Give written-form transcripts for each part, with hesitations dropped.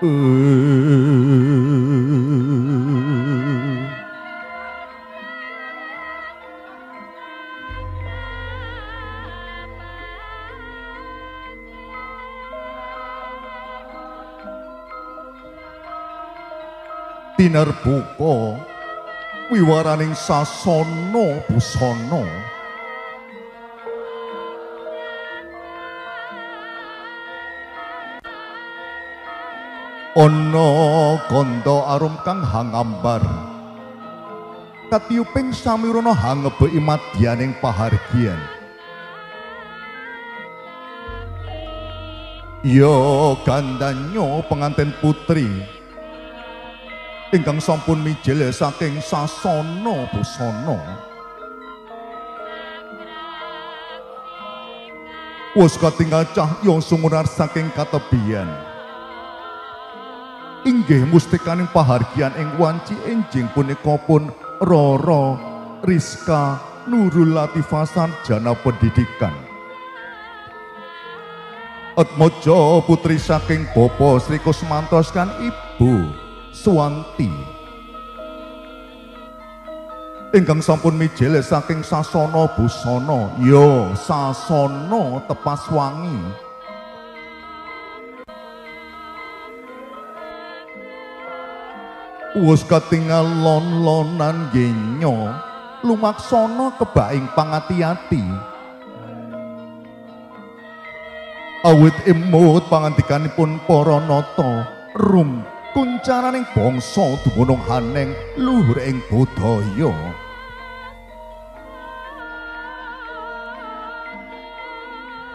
Tinarbuka wiwaraning sasana busana. Ana gandha arum kang hangambar katiyuping samirana hangebeki madyaning pahargyan. Ya gandanya pengantin putri ingkang sampun mijil saking sasana busana. Wus katingal cahya sumunar saking katebian. Inggih mustikaning pahargyan ing wanci enjing punika pun Roro Rizka Nurul Latifah sarjana pendidikan. Atmojo putri saking Bapak Sri Kusmanto kan Ibu Suwanti ingkang sampun mijil saking sasana busana, ya sasana tepas wangi. Wus katingal lon-lonan genyo lumaksana kebaing pangati-ati. Awit emut pangandikanipun para nata rum kuncaraning bangsa dumunung haneng luhur ing budaya.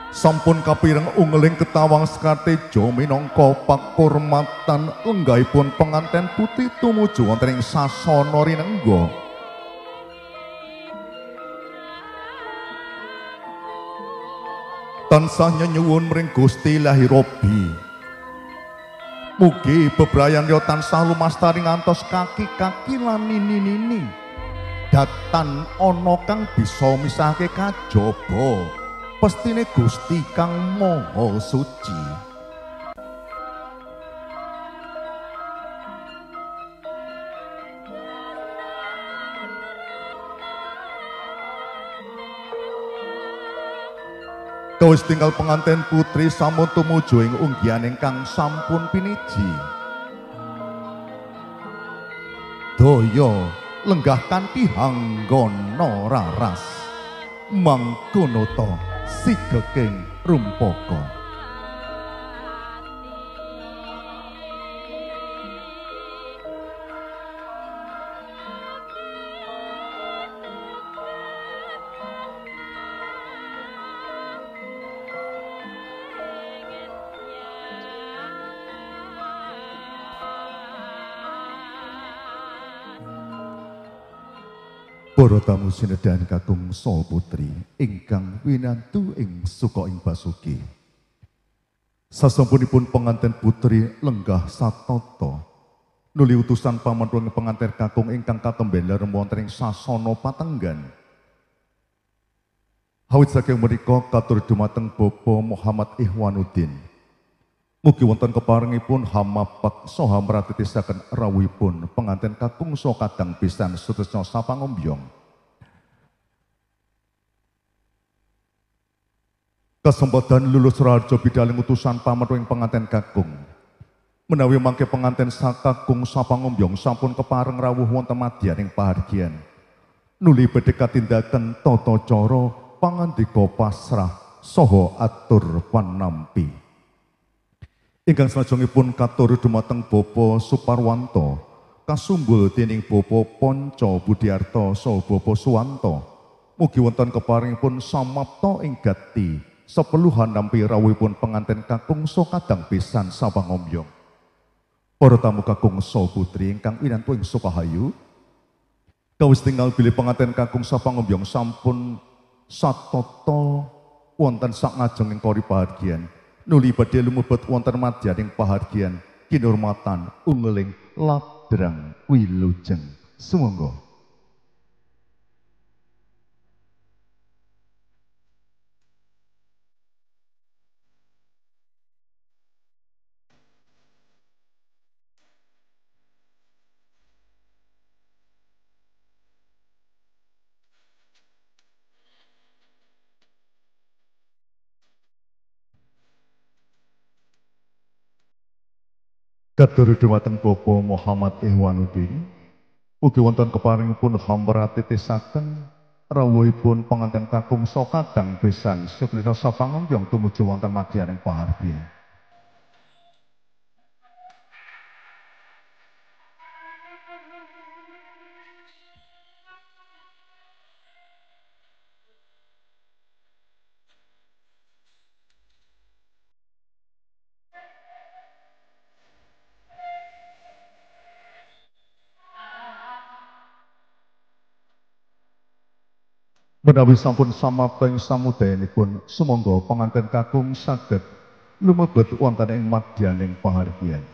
Sampun kapireng ungeling ketawang Sekartejo minangka pakurmatan lenggahipun penganten putri tumuju wonten ing sasana rinengga. Tansah nyenyuwun mring Gusti Ilahi Robbi. Mugi bebrayan ya tansah lumastari ngantos kaki-kaki lan nini-nini. Datan ana kang bisa misahke kajaba pestine Gusti kang Maha Suci. Kawis tinggal pengantin putri sampun tumuju ing unggihan ingkang sampun piniji. Daya lenggah kanthi hanggana raras mangkono ta sigeking rumpaka. Para tamu sinedhan kakung saha putri ingkang winantu ing suka ing basuki. Sasampunipun pengantin putri lenggah satata nuli utusan pamantuan pengantin kakung ingkang katemben lerem wonten ing sasana patenggan. Awit saking menika katur dumateng Bapak Muhammad Ihwanuddin. Mugi wonten keparengipun hamapak saha mratitisaken rawuhipun pengantin kakung saha kadang pisan sutresna sapangombyong. Kesempatan lulus raharja bidaling utusan pametuing pengantin kakung. Menawi mangke pengantin sakakung sapangombyong sampun kepareng rawuh wonten madyaning pahargyan. Nuli badhe katindaken tata cara pangandika pasrah saha atur panampi. Ingkang salajengipun katur dumateng Bapak Suparwanto, kasumbul dening Bapak Ponco Budiarto saha Bapak Suwanto. Mugi wonten keparingipun samapta ing gati sepeluhan nampi rawuhipun pengantin kakung saha kadang pisan sapangombyong. Para tamu kakung saha putri ingkang winantu ing Sukahayu, kawis tinggal bilih pengantin kakung sapangombyong sampun satata wonten sak ngajenging kori pahargyan. Nuli badhe lumebet wonten madyaning pahargyan kinurmatan ungeling ladrang wilujeng. Sumangga. Katur dumateng Bapak Muhammad Ihwanuddin, ugi wonten keparingipun hampura titisaken rawuhipun pengantin kakung sokadang besan seplita sapangombyong tumuju wonten madyaning pahargyan. Menawi sampun samapta ing samudayanipun, sumangga pengantin kakung saged lumebet wonten ing madyaning pahargyan.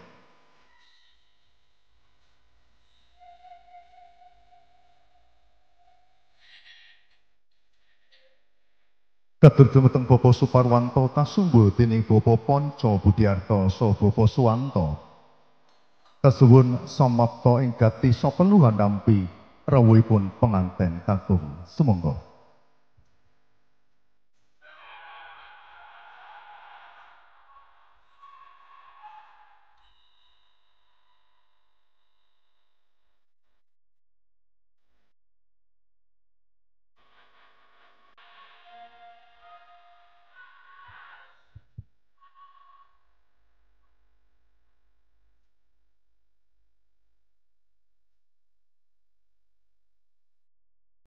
Katur dumateng Bapak Suparwanto kasumba dening Bapak Ponco Budiarto saha Bapak Suwanto. Kasuwun samapta ing gati sapeluhan nampi rawuhipun pengantin kakung. Sumangga.